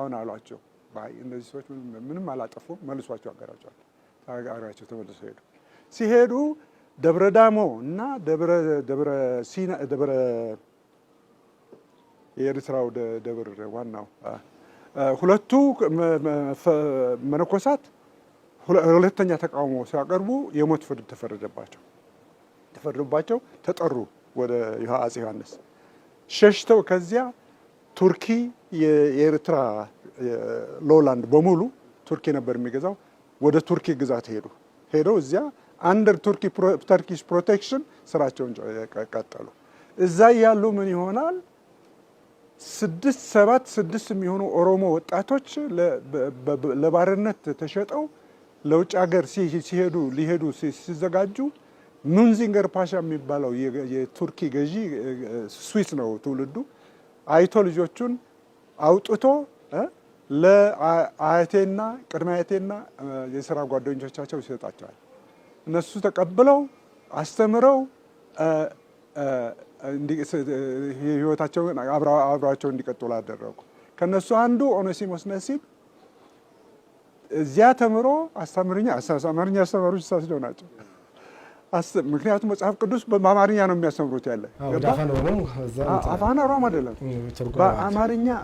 አሁን አሏቸው። ባይ እነዚህ ሰዎች ምንም አላጠፉም፣ መልሷቸው አገራቸዋል። አገራቸው ተመልሰው ሄዱ። ሲሄዱ ደብረ ዳሞ እና ደብረ ደብረ ሲና፣ ደብረ የኤርትራው ደብር ዋናው፣ ሁለቱ መነኮሳት ሁለተኛ ተቃውሞ ሲያቀርቡ የሞት ፍርድ ተፈረደባቸው። ተፈረደባቸው፣ ተጠሩ ወደ አፄ ዮሐንስ። ሸሽተው ከዚያ ቱርኪ፣ የኤርትራ lowland በሙሉ ቱርኪ ነበር የሚገዛው። ወደ ቱርኪ ግዛት ሄዱ። ሄደው እዚያ under Turkish protection ስራቸውን ቀጠሉ። እዛ ያሉ ምን ይሆናል? ስድስት፣ ሰባት፣ ስድስት የሚሆኑ ኦሮሞ ወጣቶች ለባርነት ተሸጠው ለውጭ ሀገር ሊሄዱ ሲዘጋጁ ሙንዚንገር ፓሻ የሚባለው የቱርኪ ገዢ፣ ስዊስ ነው ትውልዱ፣ አይቶ ልጆቹን አውጥቶ ለአያቴና ቅድመ አያቴና የስራ ጓደኞቻቸው ይሰጣቸዋል። እነሱ ተቀብለው አስተምረው ህይወታቸውን አብረዋቸው እንዲቀጥሉ አደረጉ። ከነሱ አንዱ ኦኔሲሞስ ነሲብ እዚያ ተምሮ አማርኛ አስተማሪዎች እሳቸው ናቸው። ምክንያቱም መጽሐፍ ቅዱስ በአማርኛ ነው የሚያስተምሩት ያለ። አፋን ኦሮሞ አይደለም፣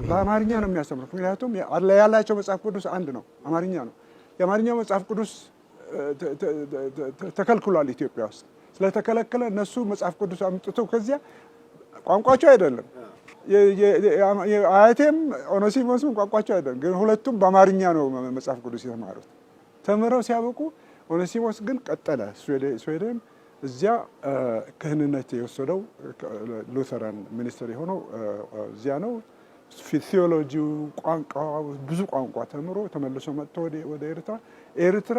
በአማርኛ ነው የሚያስተምሩት። ምክንያቱም ያላቸው መጽሐፍ ቅዱስ አንድ ነው፣ አማርኛ ነው። የአማርኛው መጽሐፍ ቅዱስ ተከልክሏል ኢትዮጵያ ውስጥ። ስለተከለከለ እነሱ መጽሐፍ ቅዱስ አምጥተው ከዚያ፣ ቋንቋቸው አይደለም፣ አያቴም ኦኔሲሞስም ቋንቋቸው አይደለም፣ ግን ሁለቱም በአማርኛ ነው መጽሐፍ ቅዱስ የተማሩት። ተምረው ሲያበቁ ኦኔሲሞስ ግን ቀጠለ። ስዌድን እዚያ ክህንነት የወሰደው፣ Lutheran minister የሆነው እዚያ ነው። ቴዎሎጂው፣ ቋንቋ፣ ብዙ ቋንቋ ተምሮ ተመልሶ መጥቶ ወደ ኤርትራ፣ ኤርትራ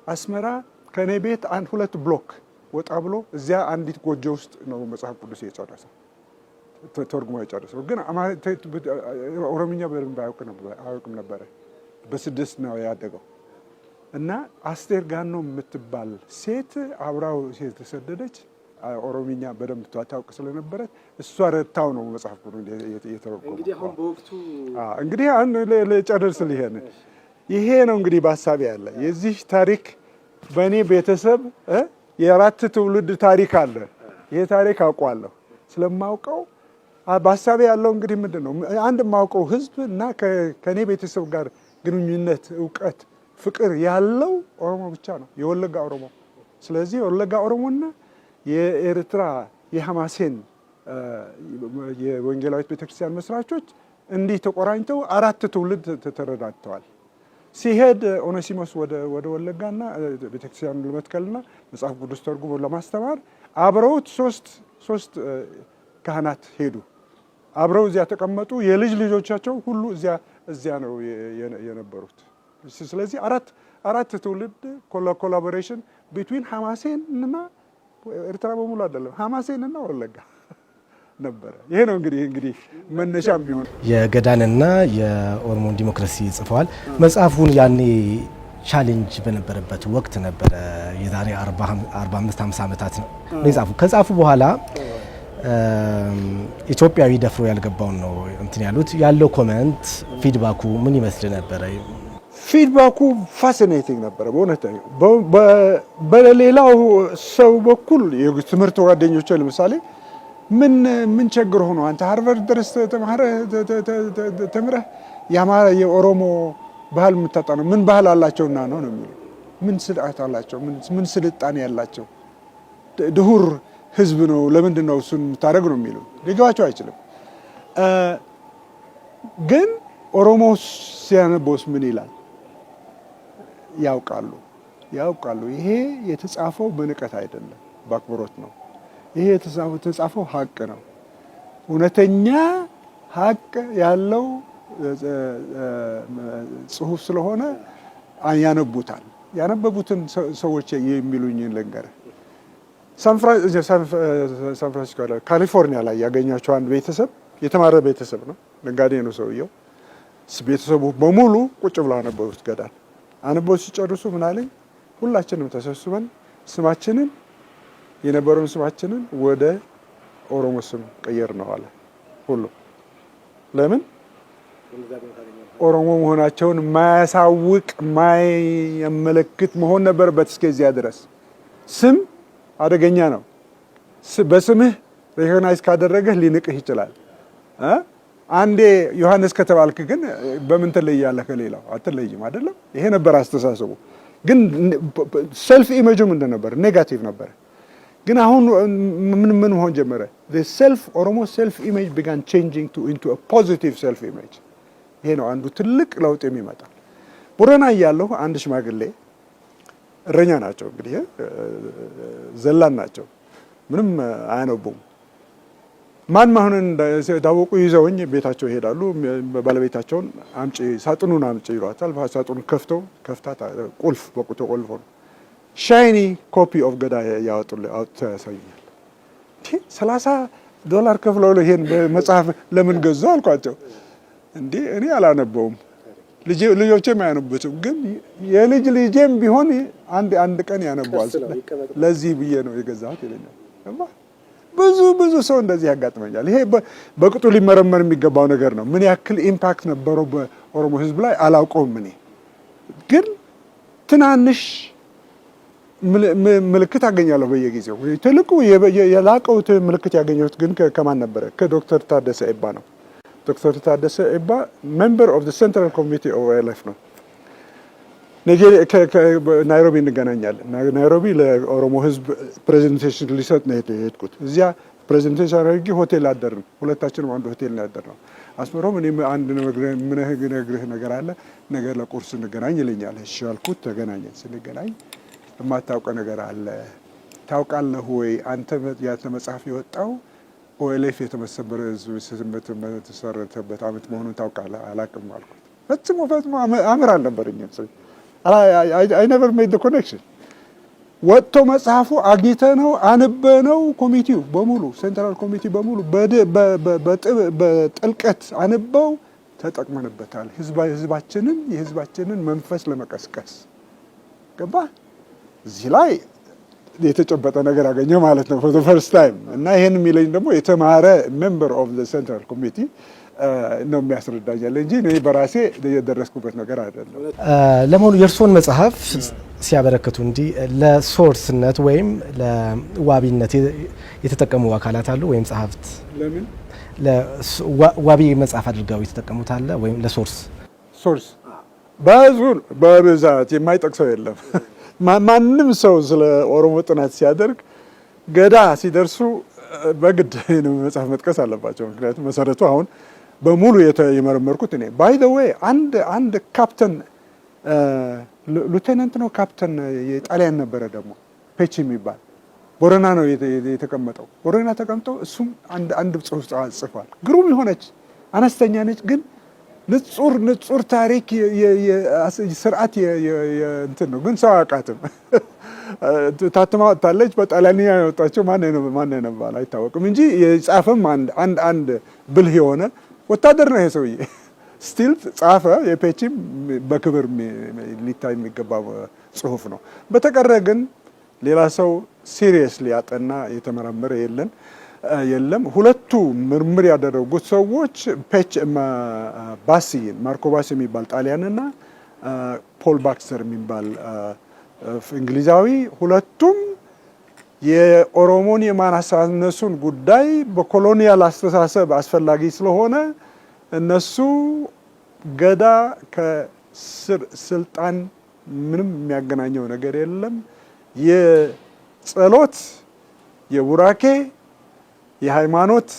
አስመራ ከእኔ ቤት አንድ ሁለት block ወጣ ብሎ እዚያ አንዲት ጎጆ ውስጥ ነው መጽሐፍ ቅዱስ የጨረሰው፣ ተርጉሞ የጨረሰው። ግን ኦሮምኛ በደንብ አያውቅም ነበረ። በስድስት ነው ያደገው። እና አስቴር ጋኖ የምትባል ሴት አብራው የተሰደደች ኦሮምኛ በደንብ ታውቅ ስለነበረች እሷ ረድታው ነው መጽሐፍ ቅዱስ የተረጎመው። እንግዲህ አሁን በወቅቱ እንግዲህ አሁን ልጨርስ ይሄን ይሄ ነው እንግዲህ በሀሳቤ ያለ የዚህ ታሪክ። በእኔ ቤተሰብ የአራት ትውልድ ታሪክ አለ። ይሄ ታሪክ አውቀዋለሁ። ስለማውቀው በሀሳቤ ያለው እንግዲህ ምንድን ነው፣ አንድ የማውቀው ህዝብ እና ከእኔ ቤተሰብ ጋር ግንኙነት፣ እውቀት፣ ፍቅር ያለው ኦሮሞ ብቻ ነው፣ የወለጋ ኦሮሞ። ስለዚህ የወለጋ ኦሮሞና የኤርትራ የሐማሴን የወንጌላዊት ቤተክርስቲያን መስራቾች እንዲህ ተቆራኝተው አራት ትውልድ ተረዳድተዋል። ሲሄድ ኦኔሲሞስ ወደ ወለጋና ቤተክርስቲያኑን ለመትከልና መጽሐፍ ቅዱስ ተርጉሞ ለማስተማር አብረውት ሶስት ካህናት ሄዱ። አብረው እዚያ ተቀመጡ። የልጅ ልጆቻቸው ሁሉ እዚያ ነው የነበሩት። ስለዚህ አራት ትውልድ collaboration between ሐማሴን እና ኤርትራ በሙሉ አይደለም፣ ሐማሴን እና ወለጋ ነበረ። ይሄ ነው እንግዲህ መነሻ የሚሆን። የገዳንና የኦሮሞን ዲሞክራሲ ጽፈዋል። መጽሐፉን ያኔ challenge በነበረበት ወቅት ነበረ። የዛሬ 45 50 ዓመታት ነው የጻፉ። ከጻፉ በኋላ ኢትዮጵያዊ ደፍሮ ያልገባውን ነው እንትን ያሉት። ያለው comment፣ feedback ኡ ምን ይመስል ነበረ? Feedback ኡ fascinating ነበረ በእውነት። በሌላው ሰው በኩል የትምህርት ጓደኞቼ ለምሳሌ ምን ምን ችግር ሆኖ አንተ ሃርቨርድ ድረስ ተምረህ የአማራ የኦሮሞ ባህል የምታጠናው፣ ምን ባህል አላቸውና ነው ነው የሚሉ፣ ምን ስርዓት አላቸው፣ ምን ስልጣኔ ያላቸው ድሁር ህዝብ ነው፣ ለምንድን ነው እሱን የምታደርግ ነው የሚሉ፣ ሊገባቸው አይችልም። ግን ኦሮሞ ሲያነበውስ ምን ይላል? ያውቃሉ ያውቃሉ። ይሄ የተጻፈው በንቀት አይደለም፣ በአክብሮት ነው። ይሄ የተጻፈው ሀቅ ነው። እውነተኛ ሀቅ ያለው ጽሁፍ ስለሆነ ያነቡታል። ያነበቡትን ሰዎች የሚሉኝን ልንገርህ። ሳን ፍራንሲስኮ ካሊፎርኒያ ላይ ያገኟቸው አንድ ቤተሰብ፣ የተማረ ቤተሰብ ነው፣ ነጋዴ ነው ሰውየው። ቤተሰቡ በሙሉ ቁጭ ብለው አነበቡት ገዳን። አንብበው ሲጨርሱ ምን አለኝ፣ ሁላችንም ተሰብስበን ስማችንን፣ የነበረውን ስማችንን ወደ ኦሮሞ ስም ቀየርነው አለ ሁሉ። ለምን? ኦሮሞ መሆናቸውን ማያሳውቅ ማያመለክት መሆን ነበረበት። እስከዚያ ድረስ ስም አደገኛ ነው። በስምህ recognize ካደረገህ ሊንቅህ ይችላል። አንዴ ዮሐንስ ከተባልክ ግን በምን ትለያለህ ከሌላው? አትለይም። አይደለም? ይሄ ነበር አስተሳሰቡ። ግን self image ኡ ምንድን ነበር? Negative ነበር። ግን አሁን ምን መሆን ጀመረ? Self Oromo self image began changing to into positive self image። ይሄ ነው አንዱ ትልቅ ለውጥ የሚመጣ። ቦረና እያለሁ አንድ ሽማግሌ፣ እረኛ ናቸው፣ እንግዲህ ዘላን ናቸው፣ ምንም አያነቡም። ማን መሆንን እንዳወቁ ይዘውኝ ቤታቸው ይሄዳሉ። ባለቤታቸውን አምጪ፣ ሳጥኑን አምጪ ይሏታል። ሳጥኑን ከፍተው ከፍታ ቁልፍ ተቆልፎ ነው፣ shiny copy of ገዳ አውጥተው ያሳዩኛል። $30 ከፍለው ይሄን መጽሐፍ ለምን ገዙ አልኳቸው። እንዴ፣ እኔ አላነበውም፣ ልጆቼም አያነቡትም፣ ግን የልጅ ልጄም ቢሆን አንድ አንድ ቀን ያነበዋል። ለዚህ ብዬ ነው የገዛሁት ይለኛል። ብዙ ብዙ ሰው እንደዚህ ያጋጥመኛል። ይሄ በቅጡ ሊመረመር የሚገባው ነገር ነው። ምን ያክል impact ነበረው በኦሮሞ ሕዝብ ላይ አላውቀውም። እኔ ግን ትናንሽ ምልክት አገኛለሁ በየጊዜው። ትልቁ የላቀው ምልክት ያገኘሁት ግን ከማን ነበረ? ከዶክተር ታደሰ ኤባ ነው። ዶክተር ታደሰ ኤባ member of central committee of OLF ነው። ናይሮቢ እንገናኛለን። ናይሮቢ ለኦሮሞ ህዝብ presentation ሊሰጥ ነው የሄድኩት። እዚያ presentation አድርጌ ሆቴል አደርን። ሁለታችንም አንድ ሆቴል ነው ያደርነው። አስመሮም እኔም አንድ የምነግርህ ነገር አለ፣ ነገ ለቁርስ እንገናኝ ይለኛል። እሺ አልኩት። ተገናኘን። ስንገናኝ የማታውቀው ነገር አለ፣ ታውቃለህ ወይ? አንተ ያንተ መጽሐፍ የወጣው OLF የተመሰረተበት ዓመት መሆኑን ታውቃለህ? አላውቅም አልኩት። ፈጽሞ ፈጽሞ አምር አልነበረኝም። I never made connection። ወጥቶ መጽሐፉ አግኝተ ነው አንበ ነው፣ ኮሚቴው በሙሉ፣ central ኮሚቴ በሙሉ በጥልቀት አንበው ተጠቅመንበታል። ህዝባችንን የህዝባችንን መንፈስ ለመቀስቀስ፣ ገባ። እዚህ ላይ የተጨበጠ ነገር አገኘው ማለት ነው for first time። እና ይሄን የሚለኝ ደግሞ የተማረ member of central committee ነው የሚያስረዳኛል እንጂ እኔ በራሴ የደረስኩበት ነገር አይደለም። ለመሆኑ የእርስዎን መጽሐፍ ሲያበረክቱ እንዲህ ለ source ነት ወይም ለዋቢነት የተጠቀሙ አካላት አሉ ወይም ጸሐፍት? ለምን? ዋቢ መጽሐፍ አድርገው የተጠቀሙት አለ ወይም ለ source? Source ብዙ፣ በብዛት የማይጠቅሰው የለም። ማንም ሰው ስለ ኦሮሞ ጥናት ሲያደርግ ገዳ ሲደርሱ በግድ መጽሐፍ መጥቀስ አለባቸው። ምክንያቱም መሰረቱ አሁን በሙሉ የመረመርኩት እኔ። By the way፣ አንድ captain፣ lieutenant ነው ካፕተን፣ የጣሊያን ነበረ ደግሞ ፔች የሚባል፣ ቦረና ነው የተቀመጠው። ቦረና ተቀምጦ እሱም አንድ አንድ ጽሁፍ ጽፏል። ግሩም የሆነች፣ አነስተኛ ነች፣ ግን ንጹር ንጹር ታሪክ ስርዓት እንትን ነው፣ ግን ሰው አያውቃትም። ታትማ ወጥታለች። በጣሊያንኛ የወጣቸው ማን ማን አይታወቅም እንጂ የጻፈም አንድ አንድ አንድ ብልህ የሆነ ወታደር ነው ይሄ ሰውዬ። Still ጻፈ። የፔቺም በክብር ሊታይ የሚገባ ጽሁፍ ነው። በተቀረ ግን ሌላ ሰው seriously ያጠና የተመራመረ የለም። ሁለቱ ምርምር ያደረጉት ሰዎች ፔች ባሲን፣ ማርኮ ባሲ የሚባል ጣሊያንና ፖል ባክስተር የሚባል እንግሊዛዊ፣ ሁለቱም የኦሮሞን የማናሳነሱን ጉዳይ በ colonial አስተሳሰብ አስፈላጊ ስለሆነ እነሱ ገዳ ከስልጣን ምንም የሚያገናኘው ነገር የለም፣ የጸሎት፣ የቡራኬ፣ የሃይማኖት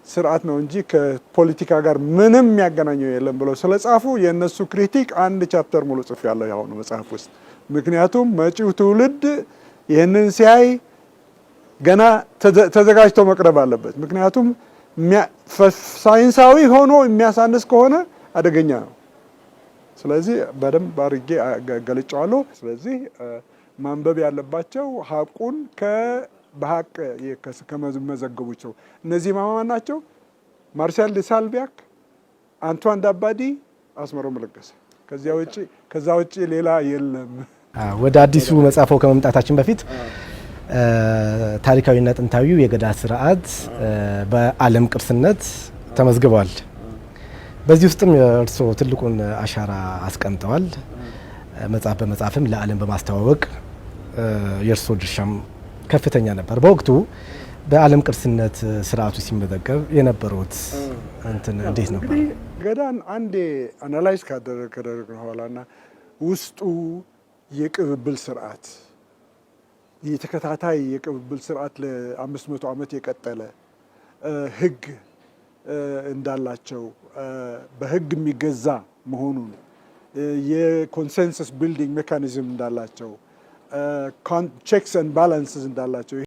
ስርዓት ነው እንጂ ከፖለቲካ ጋር ምንም የሚያገናኘው የለም ብለው ስለጻፉ የእነሱ critique አንድ chapter ሙሉ ጽፌያለሁ ያሁኑ መጽሐፍ ውስጥ። ምክንያቱም መጪው ትውልድ ይህንን ሲያይ ገና ተዘጋጅቶ መቅረብ አለበት። ምክንያቱም ሳይንሳዊ ሆኖ የሚያሳንስ ከሆነ አደገኛ ነው። ስለዚህ በደንብ አድርጌ ገልጨዋለሁ። ስለዚህ ማንበብ ያለባቸው ሀቁን በሀቅ ከመዘገቡት ሰው። እነዚህ ማን ናቸው? ማርሻል ደ ሳልቢያክ፣ አንቷን ዳባዲ፣ አስመሮም ለገሰ። ከዚያ ውጪ ከዛ ውጪ ሌላ የለም። ወደ አዲሱ መጽሐፎ ከመምጣታችን በፊት ታሪካዊና ጥንታዊው የገዳ ስርዓት በዓለም ቅርስነት ተመዝግቧል። በዚህ ውስጥም እርስዎ ትልቁን አሻራ አስቀምጠዋል። መጽሐፍ በመጻፍም ለዓለም በማስተዋወቅ የእርስዎ ድርሻም ከፍተኛ ነበር። በወቅቱ በዓለም ቅርስነት ስርዓቱ ሲመዘገብ የነበሩት እንትን እንዴት ነበር? እንግዲህ ገዳን አንዴ analyze ካደረግን በኋላና ውስጡ የቅብብል ስርዓት፣ የተከታታይ የቅብብል ስርዓት ለ500 ዓመት የቀጠለ ህግ እንዳላቸው፣ በህግ የሚገዛ መሆኑን፣ የ consensus building mechanism እንዳላቸው፣ checks and balances እንዳላቸው